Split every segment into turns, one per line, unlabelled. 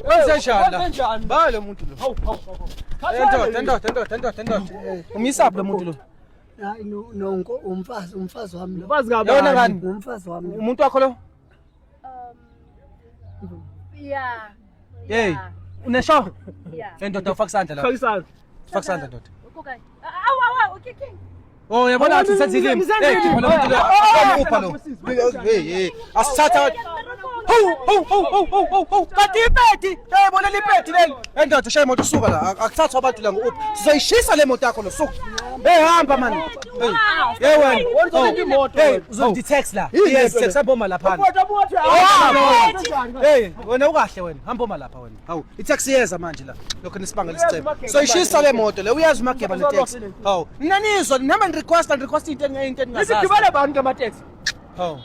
Wenzenjani la?
Wenzenjani?
Ba lo muntu lo.
Hawu hawu hawu.
Endoda, endoda, endoda, endoda, endoda. Umisaphi lo muntu lo?
Hayi no no umfazi umfazi wami lo.
Umfazi
Yona
kabani?
ngani?
Umfazi wami. lo.
Umuntu wakho lo?
Yeah.
Hey, uneshawa?
Yeah.
Endoda ufaka isandla la.
Faka isandla.
Faka isandla ndoda.
Okay. Awu awu awu okay king.
Oh, yabona ngathi senze ilimi.
Ngisenze
Hey,
ilimi.
khipha lo muntu lo.
Oh,
Upha lo. Hey, hey. Asithatha. Hawu, hawu, hawu, hawu, hawu, hawu, hawu. Kanti ipeti. Hey, bona lipeti leli. Endoda shaya imoto usuka la. Akuthathwa abantu la ngo-Uber. Sizoyishisa le moto yakho lo suka. Hey, hamba man. Hey, hey wena.
Wena imoto.
Hey, uzolanda i-taxi la. Yes, taxi hamba lapha.
Moto moto.
Hey, wena ukahle wena. Hamba oma lapha wena. Hawu, i-taxi iyeza manje la. Lokho nisibanga lesicebo. So ishisa le moto le uyazi umageba le taxi. Hawu, nina nizwa nihamba ni-request ni-request into into engingazazi.
Nisigibele bani ngamateksi?
Hawu.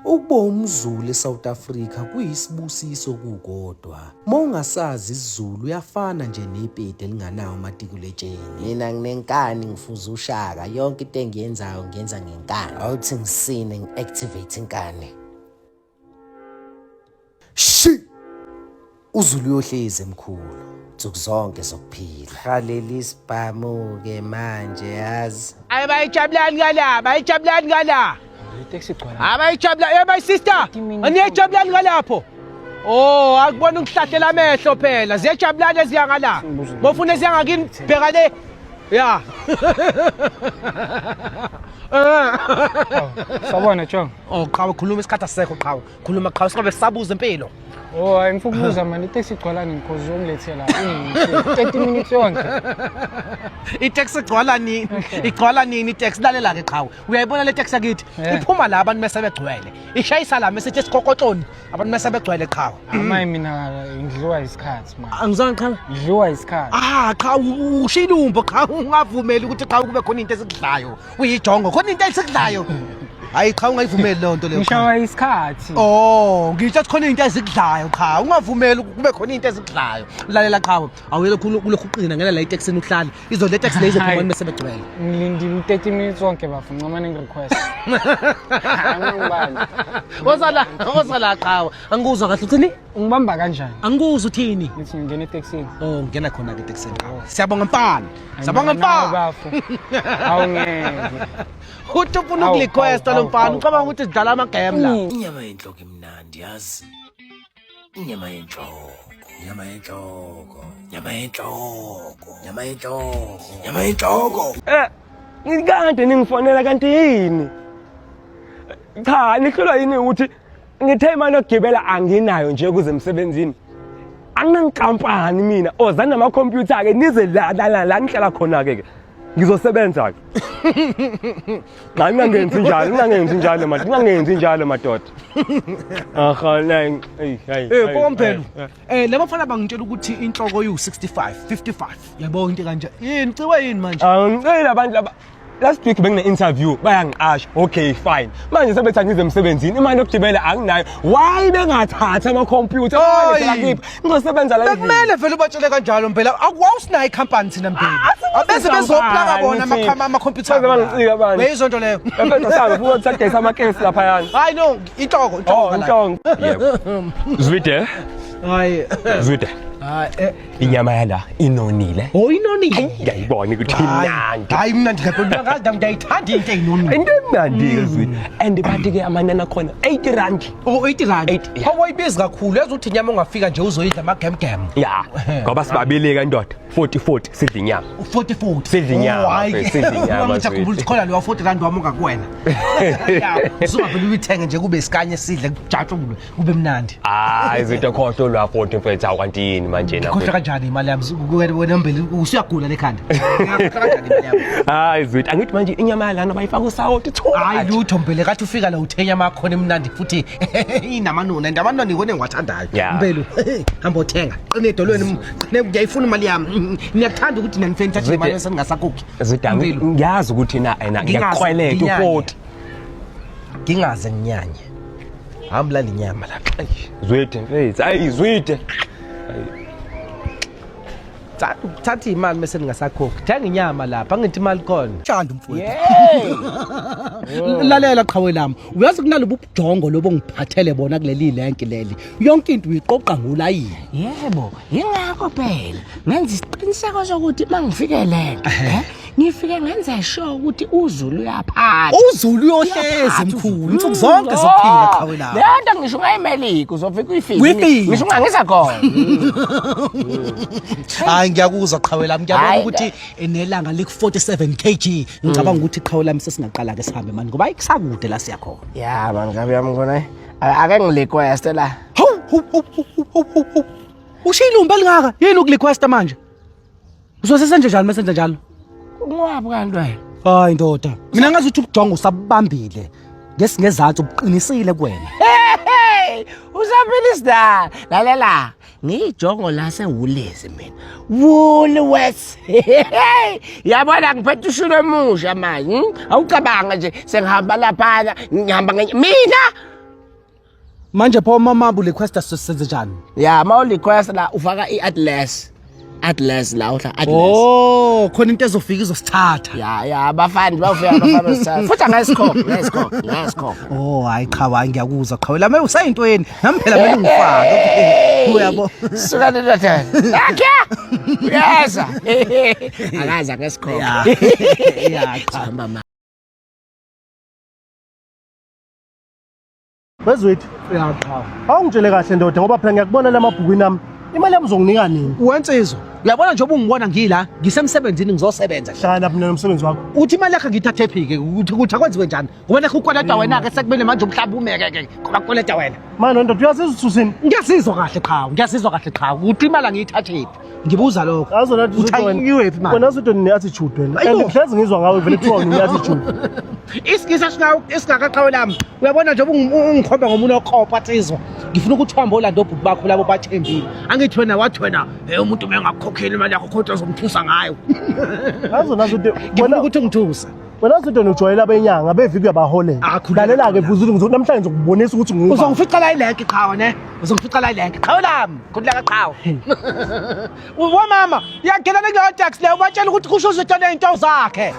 Ukuba umZulu eSouth Africa kuyisibusiso kukodwa. Uma ungasazi isiZulu uyafana nje nepeti elinganawo amatikuletsheni.
Mina nginenkani ngifuza ushaka yonke into engiyenzayo ngiyenza ngenkani. Awuthi ngisine ngi-activate inkani. Shi! uZulu uyohlezi emkhulu nsuku zonke zokuphila. Halela isibhamu-ke manje yazi.
Abayijabulani kala, abayijabulani kala.
Iteksi igcwala.
Abayijabula, hey my sister. Aniyejabulani kalapho. Oh, akubona ukuhlahlela amehlo phela. Ziyajabulana eziya ngala. Mofuna eziya ngakini bheka le. Ya.
Sawubona Chong.
Oh, qhawe khuluma isikhathi asisekho qhawe. Khuluma qhawe singabe sisabuza impilo.
Oh, hayi ngifuna ukubuza mani iteksi igcwala nini cause uzongilethela 30 minutes yonke.
Iteksi igcwala nini? Igcwala nini iteksi? Lalela ke qhawe. Uyayibona le taxi yakithi? Iphuma la abantu mese begcwele. Ishayisa la mese ithi esikokotloni abantu mese begcwele qhawe.
Amayi mina ngidliwa isikhathi manje.
Angizange qhawe.
Ngidliwa isikhathi.
Ah, qha ushilumbo qha ungavumeli ukuthi qha kube khona into esikudlayo. Uyijongo khona into esikudlayo. Hayi qha ungayivumeli leyo nto leyo. qha.
Ngishawa isikhathi.
Oh, ngitsho ukuthi khona into ezikudlayo qha ungavumeli kube khona into ezikudlayo. Lalela qhawe, awuyele kulokhu uqina ngena la etekisini uhlale. Izo le taxi le izophuma
Hayi.
abantu bese begcwele.
Ngilindile u-30 minutes wonke bafo ncamane ngirequest. Angibani.
Wozala, wozala qhawe. Angikuzwa kahle uthini?
Ungibamba kanjani?
Angikuzwa uthini?
Ngithi ngingena etekisini.
Oh, ngena khona ke etekisini qhawe. Siyabonga mfana. Siyabonga mfana.
Bafo. Awungeke.
Uthi ufuna
Awu,
ukurequesta
awu,
lo mfana,
awu,
ucabanga ukuthi sidlala amagame la.
Inyama yenhloko imnandi yazi. Inyama yenhloko, inyama yenhloko, inyama yenhloko, inyama yenhloko, inyama yenhloko.
Eh, ngikade ningifonela kanti yini? Cha, nihlulwa yini ukuthi ngithe imali yokugibela anginayo nje kuze emsebenzini. Anginankampani mina, ozana namakhompyutha ke nize la la la la nihlala khona ke ke. Ngizosebenza ke. Cha, ningangenzi njalo, ningangenzi njalo madoda, ningangenzi njalo madoda. Aha, nang, hey, hey.
Eh, Pomphelo. Eh, laba mfana bangitshela ukuthi inhloko iwu65, 55. Yabo into kanje. Yini ciwe yini manje?
Angicela abantu laba last week bengine interview bayangiqasha okay fine manje sebethi angize emsebenzini imali yokugibela anginayo why bengathatha ama computer
Oy.
ngizosebenza la endlini.
Bekumele vele ubatshele kanjalo mpela. Akwawusinayo ikhampani thina mpela. Abeze bezoplaka bona amakhama ama-computer.
Baze bangicika abantu.
Uyayizwa nto leyo.
Bafethu sabe futhi sadayisa amakesi laphayana
Hayi no, inhloko, inhloko.
oh
la.
inhlongo yebo zwide
Hayi.
zwide
Hayi. eh,
inyama yala inonile
Oh inonile.
ngiyayibona ukuthi imnandi
Hayi mnandi kakhulu. Ngazi ngiyayithanda into eyinonile.
into emnandi ke zwide and bathi ke amanani akhona 80 rand
Oh 80 rand.
80, yeah.
Hawu ayibizi kakhulu. Yazi ukuthi inyama ungafika nje uzoyidla amagemgem.
ya ngoba sibabili ke ndoda 40 40 sidla inyama
40 40.
Sidla inyama,
Oh, hayi.
mfethu, sidla inyama,
Ngithi akhumbula ukuthi khona lewa 40 rand wami ungakuwena. Ya, usungavele uyithenge nje kube isikanye sidle kujatshulwe kube mnandi.
hayi izinto khohlwa lwa 40 mfethu awu kanti yini manje na
Khohlwa kanjani imali yami wena mbeli usuyagula lekhanda. Ngiyakhohlwa kanjani imali yami?
hayi zwithu angithi manje inyama yalana bayifaka usawoti too
Hayi
much.
lutho mbele kathi ufika la uthenya amakhona emnandi futhi inamanoni and amanoni ikona engiwathandayo.
Yeah.
Mbelu hamba othenga. Qine edolweni qine ngiyayifuna imali yami. Niyakuthanda ukuthi nanifeni thathe imali
Zwide.
sengingasakhokhi.
Zwithu angi-
Mbelu.
ngiyazi ukuthi na ena
Ngingaze
ngiyakukweleta
nginyanye.
u40
Ngingaze nginyanye. Hamba inyama lapha.
Zwide mfethu hayi zwide.
Thatha imali mase ningasakhokhi. Thenga inyama lapha, angithi imali khona.
Shanda mfowethu. Lalela qhawe lami. Uyazi kunalobu bujongo lobo ngiphathele bona kuleli lenki leli. Yonke into uyiqoqa ngolayini.
Yebo, yingakho phela ngenza isiqiniseko sokuthi uma ngifike lento, ngifike ngenze sure ukuthi uZulu uyaphatha.
UZulu uyohlezi mkhulu. Insuku zonke zokuphila qhawe lami.
Le nto ngisho ungayimeliki uzofika uyifike.
Uyifike.
Ngisho ungangisa khona.
Hayi ngiyakuzwa qhawe lami. Ngiyabona
Hhayi,
ukuthi nelanga liku 47 kg. Ngicabanga ukuthi qhawe lami sesingaqala ke sihambe manje ngoba ayikusakude la siya khona.
Ya man ngabe yami khona. Ake ngirequest la.
Hawu hawu hawu hawu hawu hawu. Ushiya ilumbi elingaka. Yini ukurequesta manje? Uzosesenje njani mesenze njalo?
Ungwabi kanti wena.
Hayi ndoda. Mina ngazi ukuthi ubujongo usabambile. Ngesingezansi ubuqinisile kuwena.
Hey, usaphila isidala. Lalela, ngiyijongo laseWoolies mina. Woolworths. Hey, yabona ngiphethe ushilo omusha manje. Awucabanga nje sengihamba laphana, ngihamba ngenye mina.
Manje pho mama bu requesta senze njani?
Ya, ma urequest la ufaka i-atlas. Atlas la uhla atlas.
Oh, khona into ezofika izosithatha.
Ya ya abafani bawufika abafana basithatha. Futhi angasikhokha, ngasikhokha, ngasikhokha.
Oh, hayi cha hayi ngiyakuzwa qhawe lami usayintweni. Nami phela kumele ungifake. Uyabo.
Suka ndoda. Akhe. Uyeza. Akaza ngesikhokha.
Ya cha.
Hamba ma.
Wezwethu.
Ya cha.
Awungitshele kahle ndoda ngoba phela ngiyakubona lamabhukwini ami. Imali yami uzonginika nini?
Wensizwa. Uyabona njengoba ungibona ngila, ngisemsebenzini ngizosebenza.
Hlangana mina nomsebenzi wakho.
Uthi imali yakho ngiyithathe phi ke? Uthi ukuthi akwenziwe njani? Ngoba nakho ukweleta wena ke sekumele manje umhlaba umeke ke ngoba kukweleta wena.
Manje ndoda uyazizwa ukuthi usini?
Ngiyasizwa kahle qhawe, ngiyasizwa kahle qhawe. Uthi imali angiyithathe phi? Ngibuza lokho.
Azona
Uthi ayiwe phi manje?
Wena uzothi une-attitude wena.
Ayibo.
And ngihlezi ngizwa ngawe vele kuthiwa une-attitude.
Isingisi esingakaqhawe lami. Uyabona njengoba ungikhomba ngomuntu okopa nsizwa. Ngifuna ukuthi uhambe olanda obhuti bakho labo bathembile. Angithi wena wathi wena hey umuntu uma engakukhokheli imali yakho kodwa uzomthusa ngayo.
Azona uzothi
Ngifuna ukuthi ungithuse.
Wena uzothi wena ujwayele abenyanga beviki uyabaholela.
Akhuleka
Lalela-ke
khona.
futhi ukuthi namhlanje ngizokubonisa ukuthi ngubani.
Uzongifica la ilenki qhawe ne? Uzongifica la ilenki. Qhawe lami, khululeka qhawe. Womama, iyangena kuleyo taxi leyo ubatshela ukuthi kusho uzotshela izinto zakhe.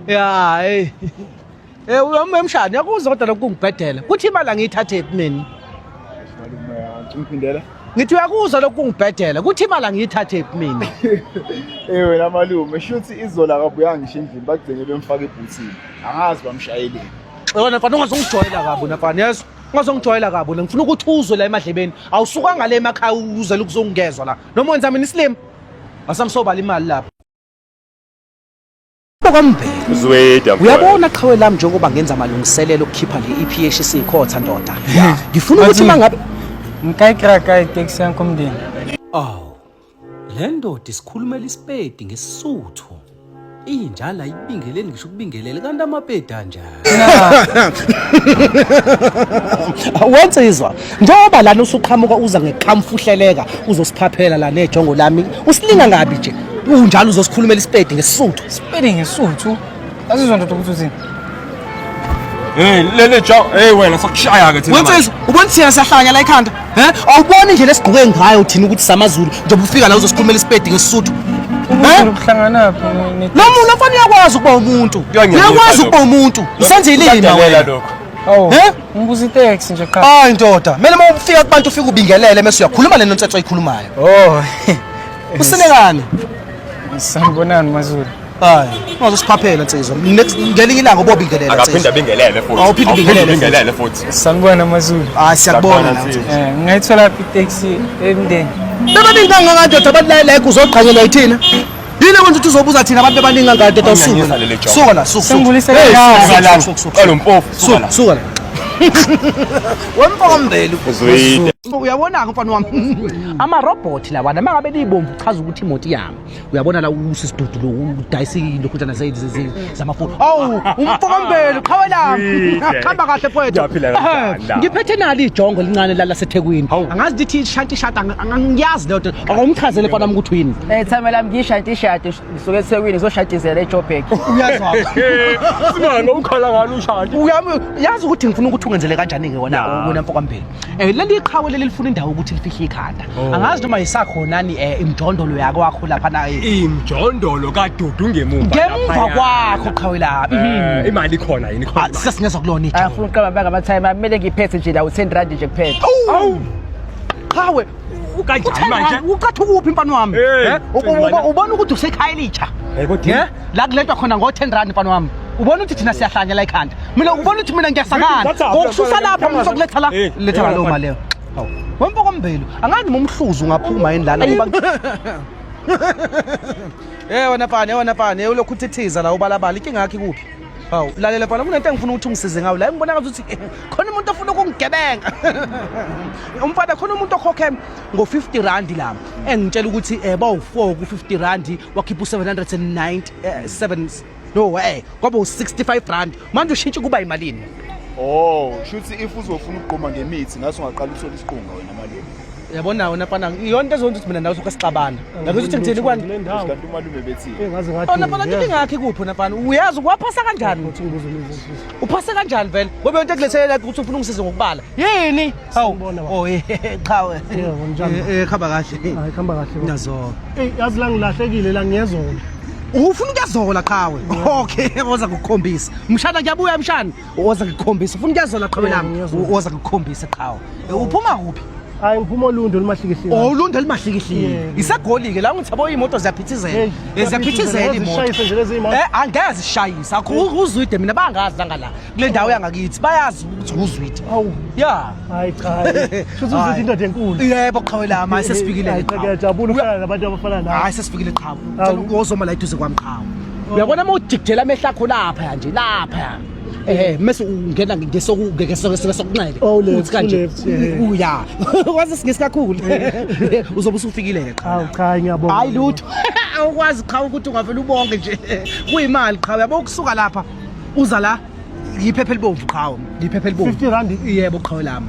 Ya, hey. Eh uyomemshana yakuzwa kodwa lokhu kungibhedela. Kuthi imali angiyithathe phi mina?
Ngiphindela.
Ngithi uyakuzwa lokhu kungibhedela. Kuthi imali angiyithathe phi mina?
Eh wena malume, shuthi izolo akabuyanga ngisho endlini bagcine bemfaka ebhuthini. Angazi bamshayeleni.
Wena mfana ungazongijwayela kabi wena mfana yezwa. Ungazongijwayela kabi wena. Ngifuna ukuthi uzwe la emadlebeni. Awusuka ngale emakhaya uzele ukuzongezwa la. Noma wenza mina isilima. Asamsobala imali lapha. Okwambheka.
Zweda.
Uyabona qhawe lami njengoba ngenza amalungiselelo okukhipha le EP eshisa ikhotha ndoda. Ngifuna ukuthi mangabe
Ngikayikra kayi taxi yakho mndeni.
Aw. Le ndoda isikhulumela isipedi ngesisuthu. Injalo ayibingeleli ngisho ukubingelela kanti amapedi anjani.
Wensizwa njengoba lana usuqhamuka uza ngeqhamfuhleleka uzosiphaphela la nejongo lami usilinga ngabi nje unjalo uzosikhulumela isipedi ngesisuthu.
Sipedi ngesuthu. Azizwa ndoda ukuthi uthini.
Hey, lele ja, hey wena sakushaya ke thina.
Wensizwa ubona thina siyahlanya la ekhanda he awuboni indlela esigqoke ngayo thina ukuthi samaZulu njengoba ufika la uzosikhulumela isipedi ngesisuthu.
Ubuze ukuhlangana phi ne
Lo muntu mfana uyakwazi ukuba umuntu.
Kuyanyenyisa
Uyakwazi
lokho.
ukuba umuntu. Usenze ilima
Kuyadelela
wena.
lokho.
Oh.
Eh?
Ngibuza itaxi nje qha.
Hayi ndoda, kumele uma ufika kubantu ufike ubingelele mase uyakhuluma le nonsense oyikhulumayo.
Oh.
Usinekani?
Sanibonani maZulu.
Hayi, ungazosiphaphela nsizwa. Next ngelinye ilanga ubobingelela
Akaphinde
nsizwa.
abingelele futhi.
Awuphinde ubingelele
ubingelele futhi.
Sanibona maZulu.
Hayi siyakubona la.
Nsizwa.
Eh, ngayithola phi itaxi emndeni?
Bebaningi kangaka ndoda abantu la like uzogqanyelwa yithina. Yini kwenza ukuthi uzobuza thina abantu bebaningi kangaka ndoda usuka.
Uyanyanyisa leli jongo.
Suka la, suka.
Sengibulise
Hey,
kancane.
suka la, suka, suka.
Qala umpofu suka la.
Suka la. Wemfokombeli.
Zwide.
Uyabona-ke mfana wami amarobhothi lawana uma ngabe liyibomvu kuchaza ukuthi imoto iyami. Uyabona la usisidudu lo udayisa ilokhunjana zamafoni. Awu umfokombeli qhawe lami. Hamba kahle mfowethu.
Ngiyaphila kanjani la?
Ngiphethe nalo ijongo elincane la laseThekwini. Angazi lithi shanti shata angiyazi leyo nto. Awumchazele mfana wami ukuthi uyini.
Eh thama lami ngishanti ishadi ngisuke eThekwini ngizoshatizela eJoburg.
Uyazwa.
Simanga ukhala ngani ushanti.
Uyami yazi ukuthi ngifuna ukuthi ungenzele kanjani ke wena wena mfokombeli. Eh leli qhawe Qhawe leli lifuna indawo ukuthi lifihle ikhanda. Angazi noma isakhonani imjondolo yakwakho lapha na.
Imjondolo kaDudu ngemuva.
Ngemuva
laphayana.
kwakho qhawe lami.
Imali ikhona yini
Ah,
khona?
sesingezwa kulona ijolo.
Angifuni ukuqamba amanga ama-time kumele ngiphethe nje la u-10 rand nje kuphela.
Awu! Qhawe,
Ukanjani manje?
Uqatha ukuphi mfana wami?
Hey,
Eh? Ubona ukuthi usekhaya elitsha.
Hey, kodwa
Eh? La kulentwa khona ngo-10 rand mfana wami. Ubona ukuthi thina siyahlanya la ekhanda. Mina ubona ukuthi mina ngiyasakana.
Thatha,
Ngokususa lapha mina uzokuletha la.
Eh,
Letha
eh,
ngalowo mali leyo. Hawu. Wemfo kombelu, angazi noma umhluzi ungaphuma yini lana ngoba Eh wena mfana, eh wena mfana, eh ulokhu uthithiza la ubalabala inkinga yakho ikuphi? Hawu, lalela mfana, kunento engifuna ukuthi ungisize ngayo la. Ngibona ngathi khona umuntu ofuna ukungigebenga. Umfana khona umuntu okhokhe ngo-50 rand la. Engitshela ukuthi bawu4 ku-50 rand wakhipha u-790 7 no kwaba u-65 rand. Manje ushintshe kuba imalini?
Oh, shuthi if uzofuna ukugquma ngemithi ngathi ungaqala uthole isiqunga wena malume.
Yabona wena mfana, iyona into ezonza ukuthi mina nawe soke sixabana. Ngakho ukuthi ngithini kwani?
Kule ndawo.
Kanti umalume bethi
Engaze
Wena mfana
ngathi.
inkinga yakho ikuphi wena mfana? Uyazi waphasa kanjani?
Uthi ngibuze imibuzo.
Uphase kanjani vele? Ngoba yonke ekulethele la ukuthi ufuna ungisize ngokubala. Yini? Hawu.
Sawubona baba.
Oh, qhawe.
Yebo, njani?
Khamba kahle.
Hayi khamba kahle. baba.
Nazo.
Ey, yazi la ngilahlekile la ngiyezola.
Ufuna ukuyazola qhawe. Okay, woza ngikukhombisa. Mshana ngiyabuya mshana. Woza ngikukhombisa. Ufuna ukuyazola qhawe
Yebo,
lami.
ngiyazola.
Woza ngikukhombisa qhawe. Uphuma kuphi?
Hayi ngiphuma olundi olumahlikihliki.
Oh, ulundi elimahlikihliki.
Yebo.
Isegoli ke la ngithi yabo imoto ziyaphithizela.
Hey,
Ziyaphithizela imoto.
Zishayise nje lezi imoto.
Angeke zishayise. Akho uzwide mina bangazi la ngala. Kule ndawo yangakithi bayazi ukuthi uzwide.
Hawu.
Yeah.
Hayi cha. Shuthi uzithi indoda enkulu.
Yebo qhawe lami, hayi sesifikile
Hayi
ke
cha
qhawe.
ngiyajabula ukuhlala nabantu abafana nawe.
Hayi sesifikile qhawe.
Hawu.
Cela uzoma la eduze kwami qhawe. Uyabona uma ujikijela amehlo akho lapha nje lapha. Mase ungena ngesokunxele.
Oh, left,
Uthi kanje.
left, yeah.
Uya. Wazi isingisi kakhulu. Uzobe usufikile ke qhawe.
Hawu cha ngiyabonga.
Hayi lutho. Awukwazi qhawe ukuthi ungavela ubonke nje. Kuyimali qhawe yabo ukusuka lapha uza la yiphepha elibomvu qhawe. Yiphepha elibomvu.
50 rand.
Yebo qhawe lami.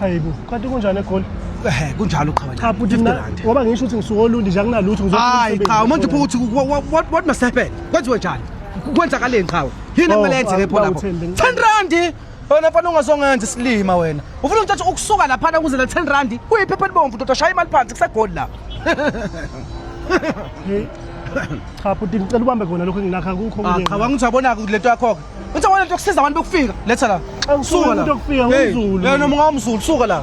Hayibo, kanti kunjani eGoli?
Kunjalo qhawe
Cha
lami.
futhi
50
mina
rand.
ngoba ngisho ukuthi ngisuka olundi nje akunalutho ngizofuna
Hayi
umsebenzi.
cha manje ukuthi what must happen? Kwenziwe njani? Kwenzakaleni qhawe? Yini
Oh,
kumele yenzeke pho lapho?
awuthembi.
10 rand. Wena mfana ungazongenza isilima wena. Ufuna ukuthatha ukusuka laphana kuze la 10 rand kuyiphepha elibomvu ndoda shaya imali phansi kusegoli la.
Hey. Cha futhi ngicela ubambe khona lokho enginakho akukho
Ah
okunye.
cha wangithi uyabona lento yakho ke. Uthi wena lento yokusiza abantu bokufika. Letha la.
Angisuye
Suka la.
umuntu wokufika,
Hey,
ngumZulu.
Yena noma ungumZulu suka la.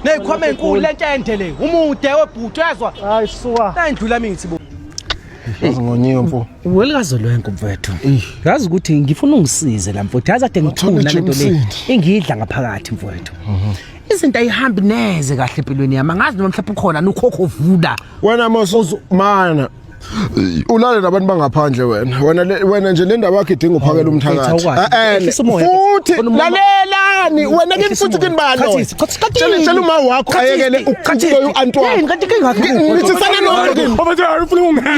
Nezikhwama ezinkulu lento ende le. Umude webhuti uyezwa.
Hayi suka.
Nayindlula mithi bo.
Yazi ngonyiwe mfo.
Welikazolwenke mfethu. Yazi ukuthi ngifuna ungisize la mfowethu. Yazi ade ngithuna lento le. Ingidla ngaphakathi mfowethu. Izinto ayihambi neze kahle empilweni yami. Angazi noma mhlawumbe ukhona ukhokho vula.
Wena mos mana ulale nabantu bangaphandle wena. Wena wena nje le ndaba yakho idinga uphakela umthakathi.
awukwazi. Ehlisa umoya.
Futhi
Khona umoya.
lalelani wena kini
Ehlisa
futhi
umoya.
kini bani?
Khathisi, khathisi, khathisi.
Tshela uma wakho ayekele ukuqhathisa u-anti
Yini kanti inkinga yakho?
Ngithi sana nonke kini.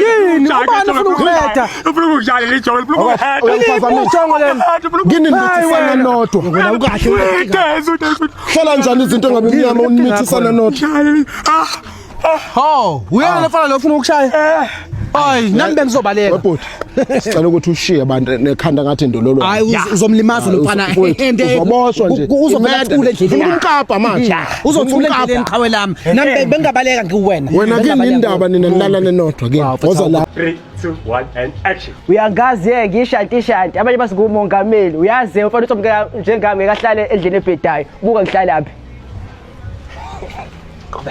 Yini ubani ufuna ukuheda?
Ufuna ukudlala lijolo, ufuna ukuheda.
Uyaphazamisa. Kini nithisana nodwa.
Wena ukahle.
Hlala njani izinto engabe mnyama unimithisana nodwa.
Ho, uyena lofana lo ufuna ukushaya? Hayi, nami bengizobaleka.
Webhuti. Sicela ukuthi ushiye abantu nekhanda ngathi indololo.
Hayi uzomlimaza lo mfana.
Uzoboshwa nje.
Uzovela athule endleleni.
Ufuna umkapa manje.
Uzothula endleleni qhawe lami. Nami bengabaleka ngiwena.
Wena kini indaba nina nilalane nodwa kini. Woza la.
3 2 1 and action.
Uyangazi ke ngishanti shanti abanye bathi ngumongameli uyazi umfana uthi njengami ngeke ahlale endlini ebhedayo buka ngihlalaphi.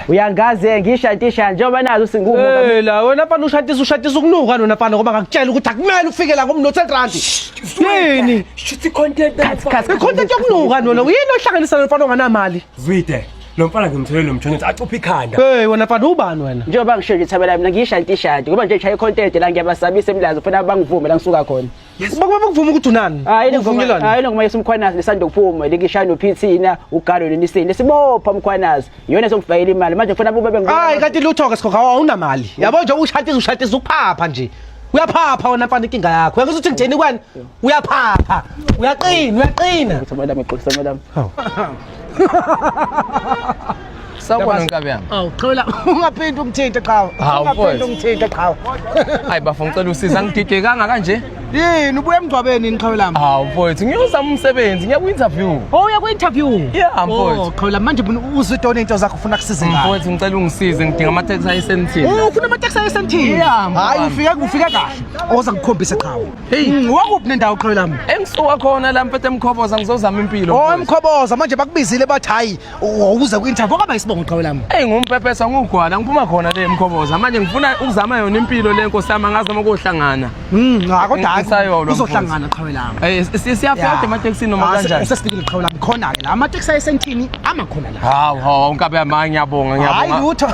Uyangazi ke ngishanti shanti njengoba nazi ukuthi ngumongameli.
Eh la wena mfana ushantisa ukunuka nona mfana ngoba ngakutshela ukuthi akumele ufike la ngomno 10 rand. Yini?
Shuthi content.
I-content yokunuka nona yini ohlanganisa lo mfana onganamali?
Zwide, lo mfana ngimtholele lo mshonetsi acuphe ikhanda.
Hey wena mfana ubani wena?
Njengoba ngisho nje Thabela mina ngishanti shanti ngoba nje ngishaya i-content la ngiyabasabisa emlazi ufuna bangivume la ngisuka khona.
Bakube bakuvuma ukuthi unani?
Hayi le ngoma
Uvunyelwane?
hayi le ngoma yesumkhwanazi lesanda kuphuma lekishaya noPT na ugalo lenisini lesibopha umkhwanazi iyona esongifakela imali manje ngifuna bube bengibona.
Hayi kanti lutho ke sikhokha awunamali. Yabo nje ushantisa ukuphapha nje. Uyaphapha wena mfana inkinga yakho. Uyangizwa ukuthi ngitheni kwani? Uyaphapha. Uyaqina, uyaqina.
Thabela ngixolisa madam.
Sawubona nkabi yami.
Awu qhawela ungaphindi ungithinte qhawe.
Hawu,
Ungaphindi
mfowethu.
ungithinte qhawe.
Hayi bafo ngicela usiza ngididekanga kanje.
Yini ubuya emngcwabeni yini qhawe lami?
Hawu mfowethu, ngiyozama umsebenzi, ngiya ku-interview.
Oh uya ku-interview?
Yeah mfowethu.
Oh qhawe lami manje uzwe idona into zakho ufuna kusize ngani?
Mfowethu ngicela ungisize, ngidinga ama-taxi ayi-sentini.
Oh ufuna ama-taxi ayi-sentini?
Yeah,
Hayi
mfowethu.
ufike ufike kahle. Oza ngikukhombise qhawe. Hey, wakuphi nendawo qhawe lami?
Engisuka khona la mfethu eMkhoboza ngizozama impilo.
Oh eMkhoboza manje bakubizile bathi hayi wawuze ku-interview kwaba isibongo qhawe lami.
Hey ngumpepesa ngugwala ngiphuma khona le eMkhoboza manje ngifuna ukuzama yona impilo le nkosi yami angazi noma kohlangana.
Kodwa hayi
Ngisayolwa,
kuzohlangana qhawe lami.
Eh siyafika
Ya.
ematekisini noma
Ah,
kanjani?
Sesifikile qhawe lami khona ke la amateksi ayesentini amakhona la.
Hawu hawu nkabi yami hayi, ngiyabonga
Hayi
ngiyabonga.
lutho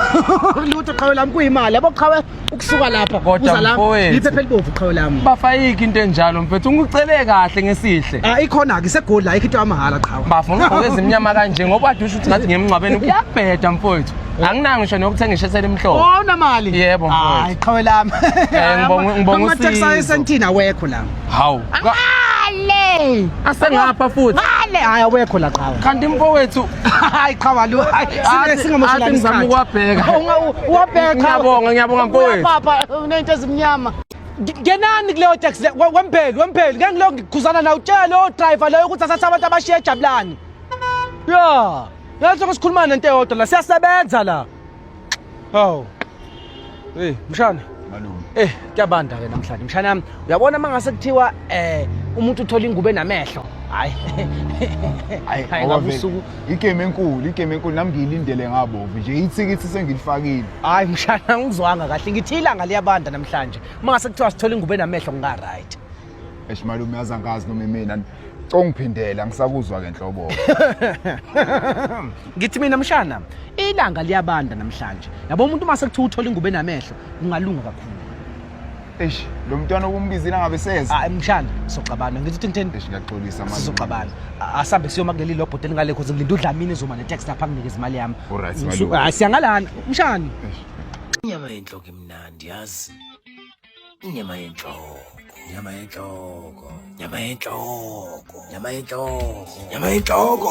lutho qhawe lami kuyimali yabo qhawe ukusuka lapha
Kodwa
uza la
mfowethu.
iphepha elibovu qhawe lami.
Bafayikho into enjalo mfethu ngikucele kahle ngesihle.
Ah ikhona ke isegoli la ikho into yamahhala qhawe.
Bafo ngigqoke ezimnyama kanje ngoba wade usho ukuthi ngathi ngiyemngcwabeni kuyabheda mfowethu. Anginayo ngisho nokuthenga isheti elimhlophe.
Oh unamali.
Yebo mfowethu.
Hayi qhawe lami.
Eh, ngibonga
Amateksi
usizo.
ayesentini awekho la.
Hawu.
Ale.
Asengapha futhi.
Ale hayi awekho la qhawe.
Kanti mfowethu
hayi qhawe lo hayi
Athi-
singamoshelani
athi ngizama ukuwabheka.
Uwabheka
Ngiyabonga ngiyabonga mfowethu.
Papa unento ezimnyama. Ngenani kuleyo taxi wempheli wempheli ngeke ngilokhu ngikhuzana nawe utshela lowo driver leyo ukuthi asathe abantu abashiye ejabulani. Ya. Yazi sikhuluma nento eyodwa la siyasebenza la. Hawu. Hey mshana.
Malume.
Eh kuyabanda ke namhlanje mshana yami uyabona mangase kuthiwa umuntu uthola ingubo enamehlo. Hayi.
Hayi
Hayi
ngoba
ngabe
vele
usuku
igame enkulu, igame enkulu nami ngiyilindele ngabovu nje ithikithi sengilifakile.
Hayi mshana ngizwanga kahle ngithi ilanga liyabanda namhlanje. Mangase kuthiwa sithola ingubo enamehlo kunga right.
Eish malume yazi angazi noma imina. Congiphindela ngisakuzwa ke nhlobo.
Ngithi mina mshana ilanga liyabanda namhlanje. Yabo umuntu mase kuthiwa uthola ingubo enamehlo kungalunga kakhulu.
Eish lo mntwana obumbizile angabe seza.
Hayi mshana soxabana ngithi uthi ngitheni?
Eish ngiyaxolisa malume.
Sizoxabana. Asambe siyoma kuleli lobhodo elingale cause ngilinde uDlamini ezoma ne-taxi lapha anginikeze imali yami.
Alright malume.
Hayi siyangalana mshana.
Inyama yenhloko imnandi yazi. Inyama yenhloko, inyama yenhloko, inyama yenhloko, inyama yenhloko, inyama yenhloko.